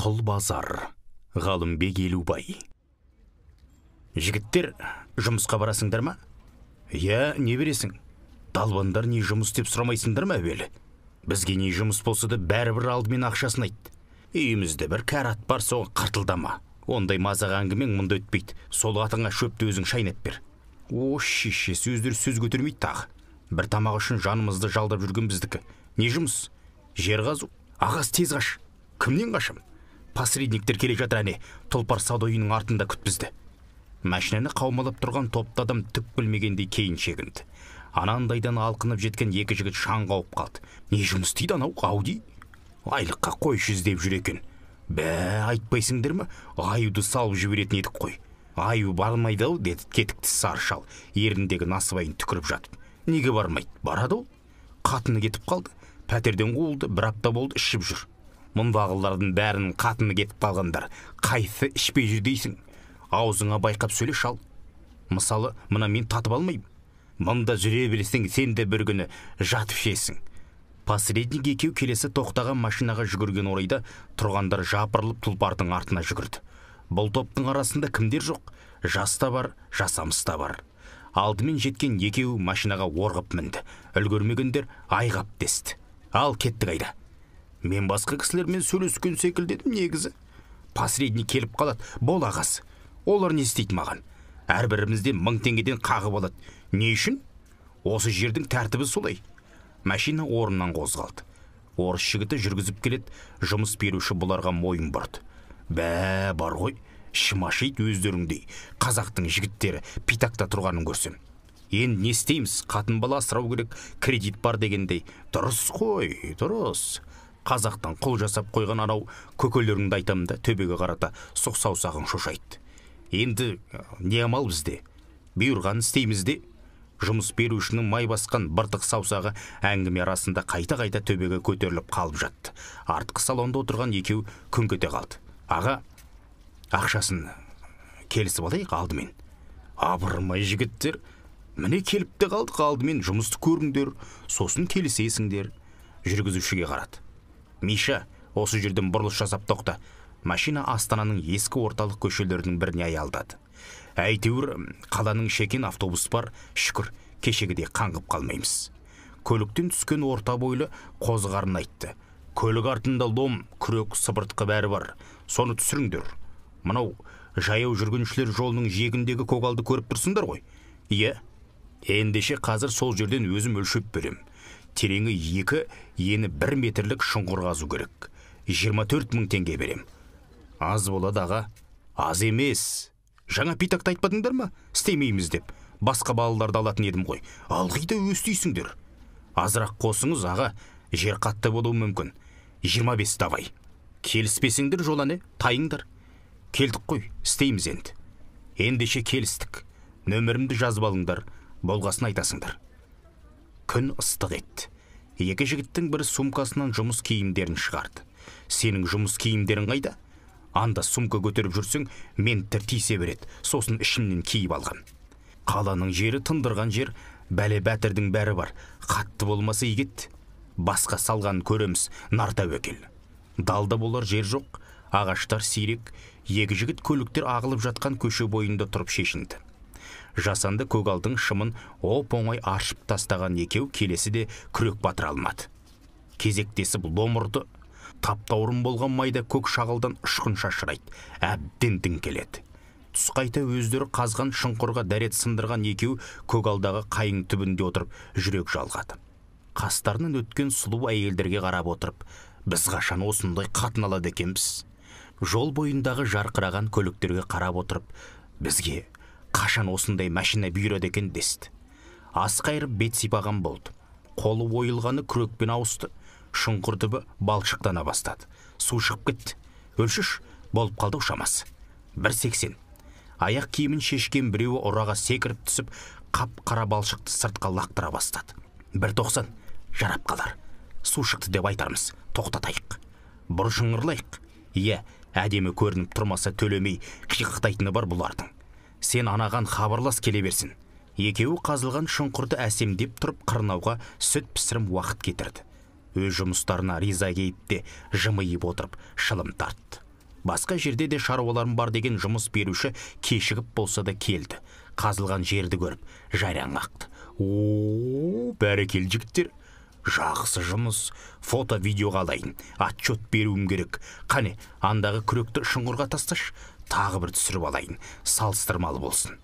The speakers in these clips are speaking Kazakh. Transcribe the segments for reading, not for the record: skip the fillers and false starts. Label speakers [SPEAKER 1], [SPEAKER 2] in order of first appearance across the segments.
[SPEAKER 1] Құл базар. Ғалымбек Елубай. Жігіттер, жұмысқа барасыңдар ма? Иә, не бересің? Далбандар не жұмыс деп сұрамайсыңдар ма әуелі? Бізге не жұмыс болса да бәрібір алдымен ақшасын айт. Үйімізде бір кәрі ат бар, соған қыртылдама. Ондай мазақ әңгімең мұнда өтпейді. Сол атыңа шөпті өзің шайнап бер. О, шешесі, өздері сөз көтермейді тағы. Бір тамақ үшін жанымызды жалдап жүрген біздікі. Не жұмыс? Жер қазу. Ағас, тез қаш. Кімнен қашам? Посредниктер келе жатыр әне. Тұлпар сауда үйінің артында күт бізді. Машинаны қаумалап тұрған топты адам түк білмегендей кейін шегінді. Анандайдан алқынып жеткен екі жігіт шаң қауып қалды. Не жұмыс істейді анау, Ауди? Айлыққа қойшы іздеп жүр екен. Бә, айтпайсыңдар ма? Аюды салып жіберетін едік қой. Аю бармайды ау, деді кетікті сары шал, еріндегі насыбайын түкіріп жатып. Неге бармайды? Барады ол. Қатыны кетіп қалды. Пәтерден қуылды, бір апта болды, ішіп жүр. Мұндағылардың бәрінің қатыны кетіп қалғандар. Қайсы ішпей жүр дейсің? Аузыңа байқап сөйле, шал. Мысалы, мына мен татып алмаймын. Мұнда жүре берсең, сен де бір күні жатып ішесің. Посредник екеу келесі тоқтаған машинаға жүгірген орайда тұрғандар жапырылып тұлпардың артына жүгірді. Бұл топтың арасында кімдер жоқ? Жас та бар, жасамыс та бар. Алдымен жеткен екеу машинаға орғып мінді. Үлгермегендер айғап десті. Ал кеттік айда. Мен басқа кісілермен сөйлескен секілді едім негізі. Посредник келіп қалады. Бол ағасы. Олар не істейді маған? Әрбірімізден 1000 теңгеден қағып алады. Не үшін? Осы жердің тәртібі солай. Машина орнынан қозғалды. Орыс жігіті жүргізіп келеді, жұмыс беруші бұларға мойын бұрды. Бә, бар ғой, ішім ашиды өздеріңдей. Қазақтың жігіттері питакта тұрғанын көрсем. Енді не істейміз? Қатын бала асырау керек, кредит бар дегендей. Дұрыс қой, дұрыс. Қазақтан құл жасап қойған анау көкелеріңді айтамын да, төбеге қарата сұқ саусағын шошайтты. Енді не амал бізде? Бұйырғанын істейміз де. Жұмыс берушінің май басқан быртық саусағы әңгіме арасында қайта-қайта төбеге көтеріліп қалып жатты. Артқы салонда отырған екеу күңк ете қалды. Аға, ақшасын келісіп алайық алдымен. Абырмай жігіттер, міне келіп те қалдық, алдымен жұмысты көріңдер, сосын келісесіңдер. Жүргізушіге қарады. Миша, осы жерден бұрылыс жасап тоқта. Машина Астананың ескі орталық көшелерінің біріне аялдады. Әйтеуір қаланың шекен автобус бар, шүкір, кешегідей қаңғып қалмаймыз. Көліктен түскен орта бойлы қозғарын айтты. Көлік артында лом, күрек, сыбыртқы бәрі бар. Соны түсіріңдер. Мынау жаяу жүргіншілер жолының жиегіндегі көгалды көріп тұрсыңдар ғой. Иә, ендеше қазір сол жерден өзім өлшеп берем. Тереңі 2, ені 1 метрлік шұңқыр қазу керек. 24 000 теңге берем. Аз болады аға, аз емес. Жаңа питакты айтпадыңдар ма? Істемейміз деп. Басқа балаларды алатын едім ғой. Алғи да өстейсіңдер. Азырақ қосыңыз аға, жер қатты болуы мүмкін. 25 давай. Келіспесеңдер жол әне, тайыңдар. Келдік қой, істейміз енді. Ендеше келістік. Нөмірімді жазып алыңдар, болғасын айтасыңдар. Күн ыстық етті. Екі жігіттің бірі сумкасынан жұмыс киімдерін шығарды. Сенің жұмыс киімдерің қайда? Анда сумка көтеріп жүрсең, мен тисе береді, сосын ішімнен киіп алған. Қаланың жері тындырған жер, бәле бәтірдің бәрі бар. Қатты болмаса игет. Басқа салғанын көреміз, нар тәуекел. Далда болар жер жоқ, ағаштар сирек, екі жігіт көліктер ағылып жатқан көше бойында тұрып шешінді. Жасанды көгалдың шымын оп-оңай аршып тастаған екеу келесі де күрек батыра алмады. Кезектесіп лом ұрды. Таптаурын болған майда көк шағылдан ұшқын шашырайды, әбден діңкеледі. Түс қайта өздері қазған шұңқырға дәрет сындырған екеу көгалдағы қайың түбінде отырып жүрек жалғады. Қастарынан өткен сұлу әйелдерге қарап отырып, біз қашан осындай қатын алады екенбіз? Жол бойындағы жарқыраған көліктерге қарап отырып, бізге қашан осындай машина бұйырады екен десті. Ас қайырып бет сипаған болды. Қолы ойылғаны күрекпен ауысты. Шұңқыр түбі балшықтана бастады. Су шығып кетті. Өлшіш, болып қалды шамасы. 1.80. Аяқ киімін шешкен біреуі ұраға секіріп түсіп, қап-қара балшықты сыртқа лақтыра бастады. 1.90. Жарап қалар. Су шықты деп айтармыз. Тоқтатайық. Бұрышыңырлайық. Иә, әдемі көрініп тұрмаса төлемей қиқықтайтыны бар бұлардың. Сен анаған хабарлас келе берсін. Екеуі қазылған шұңқырды әсемдеп тұрып қырнауға сүт пісірім уақыт кетірді. Өз жұмыстарына риза кейіпте жымиып отырып шылым тартты. Басқа жерде де шаруаларым бар деген жұмыс беруші кешігіп болса да келді. Қазылған жерді көріп, жайраң ақты. О, бәрекелді жігіттер. Жақсы жұмыс. Фото видеоға алайын. Отчет беруім керек. Қане, андағы күректі шұңқырға тасташы. Тағы бір түсіріп алайын. Салыстырмалы болсын.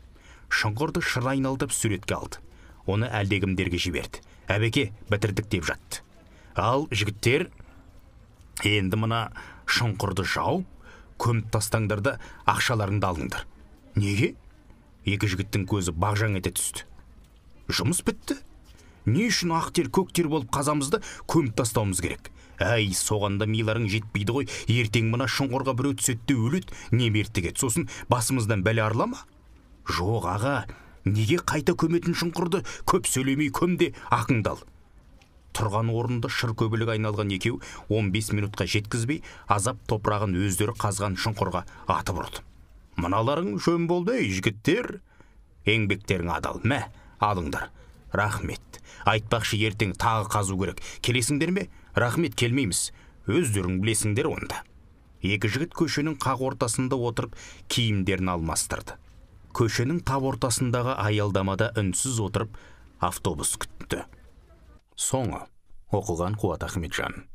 [SPEAKER 1] Шұңқырды шыр айналдырып суретке алды. Оны әлдекімдерге жіберді. Әбеке, бітірдік деп жатты. Ал жігіттер, енді мына шұңқырды жауып, көміп тастаңдар да ақшаларыңды алыңдар. Неге? Екі жігіттің көзі бағжаң ете түсті. Жұмыс бітті. Не үшін ақ тер көк тер болып қазамыз да көміп тастауымыз керек? Әй, соғанда миларың жетпейді ғой. Ертең мына шұңқырға біреу түседі де өледі, не мертігеді. Сосын басымыздан бәле арыла ма? Жоқ, аға, неге қайта көметін шұңқырды? Көп сөйлемей көм де ақыңды ал. Тұрған орнында шыр көбелек айналған екеу 15 минутқа жеткізбей, азап топырағын өздері қазған шұңқырға атып ұрды. Мыналарың жөн болды, ей, жігіттер. Еңбектерің адал. Мә, алыңдар. Рахмет. Айтпақшы, ертең тағы қазу керек. Келесіңдер ме? Рахмет, келмейміз. Өздерің білесіңдер онда. Екі жігіт көшенің қақ ортасында отырып, киімдерін алмастырды. Көшенің тап ортасындағы аялдамада үнсіз отырып, автобус күтті. Соңы. Оқыған Қуат Ахметжан.